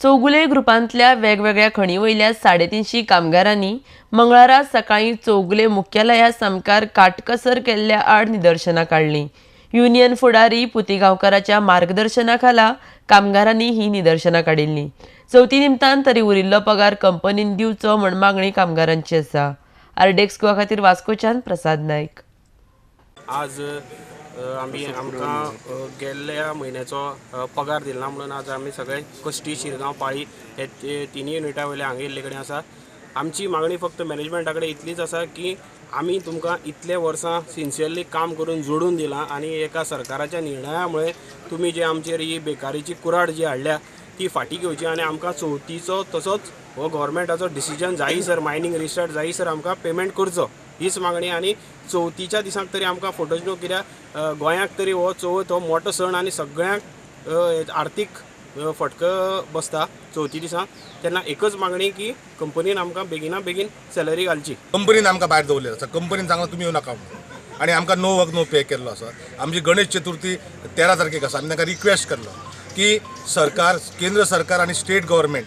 चौगुले ग्रुपांतल्या वेगवेगळ्या खणी वयल्या 350 कामगारांनी मंगळारा सकाळीं चौगुले मुख्यालया सामकार काटकसर केल्ल्या आड निदर्शनां काडलीं. युनियन फुडारी पुती गांवकाराच्या मार्गदर्शना खाला कामगारांनी ही निदर्शनां काडिल्लीं. चवथी निमतान तरी उरिल्लो पगार कंपनीन दिवचो म्हण मागणी कामगारांची आसा. आरडीएक्स गोवा खातीर वास्कोच्यान प्रसाद नायक. आज आमी आमकां गेल्ल्या म्हयन्याचो पगार दिलना म्हणून आज आमी सगळे कश्टी शिरगांव पाळी हे तिनूय युनिटा वयले हांगा येयल्ले कडेन आसा. आमची मागणी फक्त मॅनेजमेंटा कडेन इतलीच आसा की आमी तुमकां इतले वर्सां सिन्सियरली काम करून जोडून दिलां आनी एका सरकाराच्या निर्णया मुळे तुमी जे आमचेर ही बेकारीची कुराड जी हाडल्या ती फाटीं घेवची आनी आमकां चवथीचो तसोच हो गव्हर्मेंटाचो डिसिजन जायसर मायनींग रिस्टार्ट जायसर आमकां पेमेंट करचो हीच मागणी. आनी चवथीच्या दिसांक तरी आमकां फोटोज न्हू, कित्याक गोंयांक तरी हो चवथ हो मोठो सण आनी सगळ्यांक आर्थीक फटको बसता चवथी दिसांक. तेन्ना एकच मागणी की कंपनीन आमकां बेगिना बेगीन सॅलरी घालची. कंपनीन आमकां भायर दवरलें आसा, कंपनीन सांगलां तुमी येवं नाका म्हणून आनी आमकां नो वर्क नो पे केल्लो आसा. आमची गणेश चतुर्थी 13 तारखेक आसा. आमी तांकां रिक्वेस्ट केल्लो की सरकार, केंद्र सरकार आनी स्टेट गव्हर्मेंट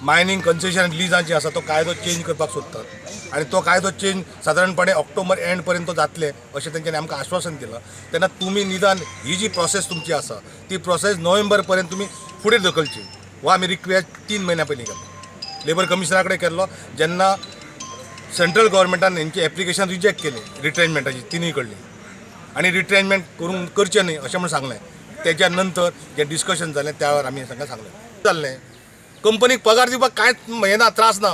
मायनींग कन्सेशन लिजां जी आसा तो कायदो चेंज करपाक सोदतात आनी तो कायदो चेंज सादारणपणे ऑक्टोबर एंड पर्यंत तो जातले अशें तेंच्यांनी आमकां आश्वासन दिलां. तेन्ना तुमी निदान ही जी प्रोसेस तुमची आसा ती प्रोसेस नोव्हेंबर पर्यंत तुमी फुडें धकलची हो आमी रिक्वेस्ट 3 म्हयन्या पयलीं केल्लो. लेबर कमिशनरा कडेन केल्लो जेन्ना सेंट्रल गव्हर्मेंटान हेंची एप्लिकेशन रिजेक्ट केली रिट्रेंचमेंटाची तिनूय कडली आनी रिट्रेंचमेंट करूंक करचें न्हय अशें म्हूण सांगलें. तेच्या नंतर जें डिस्कशन जालें त्या वेळार आमी तांकां सांगलें जाल्लें कंपनीक पगार दिवपाक कांयच हें ना, त्रास ना,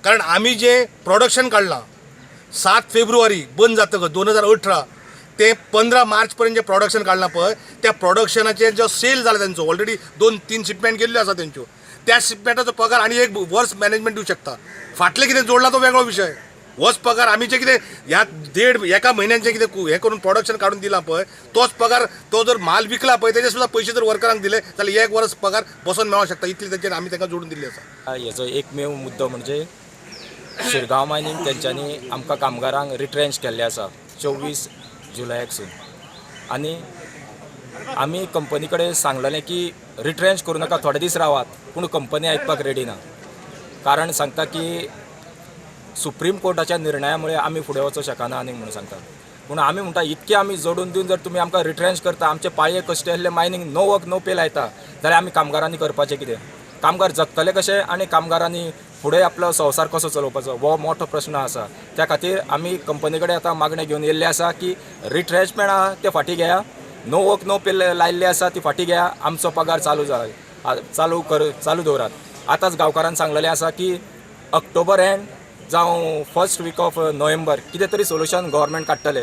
कारण आमी जें प्रोडक्शन काडलां 7 फेब्रुवारी बंद जातकच 2018 ते 15 मार्च पर्यंत जें प्रोडक्शन काडलां पळय त्या प्रोडक्शनाचें जो सेल जाला तेंचो ऑलरेडी 2-3 शिपमेंट गेल्ल्यो आसा तेंच्यो, त्या शिपमेंटाचो पगार आनी एक वर्स मॅनेजमेंट दिवं शकता. फाटलें कितें जोडलां तो वेगळो विशय. होच पगार आमी जें कितें ह्या देड एका म्हयन्यान जें कितें हें करून प्रोडक्शन काडून दिलां पळय तोच पगार तो जर माल विकला पळय तेजे सुद्दां पयशे जर वर्करांक दिले जाल्यार एक वर्स पगार बसोन मेळोंक शकता. इतली तेंच्यानी आमी तांकां जोडून दिल्ली आसा. हेजो एकमेव मुद्दो म्हणजे शिरगांव मायनींग तेंच्यांनी आमकां कामगारांक रिट्रेंच केल्लें आसा 24 जुलयाकसून आनी आमी कंपनी कडेन सांगलेलें की रिट्रेंच करूं नाका, थोडे दीस रावात, पूण कंपनी आयकपाक रेडी ना. कारण सांगता की सुप्रीम कोर्टाच्या निर्णया मुळे आमी फुडें वचोंक शकना आनी म्हणून सांगता. पूण आमी म्हणटा इतकें आमी जोडून दिवन जर तुमी आमकां रिट्रेंच करता, आमचे पाळये कश्ट आहले mining no work no pay लायता जाल्यार आमी कामगारांनी करपाचें कितें? कामगार जगतले कशे आनी कामगारांनी फुडें आपलो संवसार कसो चलोवपाचो हो मोठो प्रश्न आसा. त्या खातीर आमी कंपनी कडेन आतां मागणें घेवन येयल्ले आसा की रिट्रेंचमेंट आहा तें फाटीं घेया, नो वर्क नो पे लायिल्ले आसा ती फाटीं घेया, आमचो पगार चालू जाय, चालू दवरात. आतांच गांवकारान सांगलेलें आसा की ऑक्टोबर एंड जावं फर्स्ट वीक ऑफ नोव्हेंबर कितें तरी सोल्युशन गव्हर्मेंट काडटले,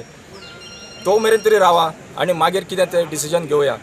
तो मेरेन तरी रावा आनी मागीर कितें तें डिसिजन घेवया.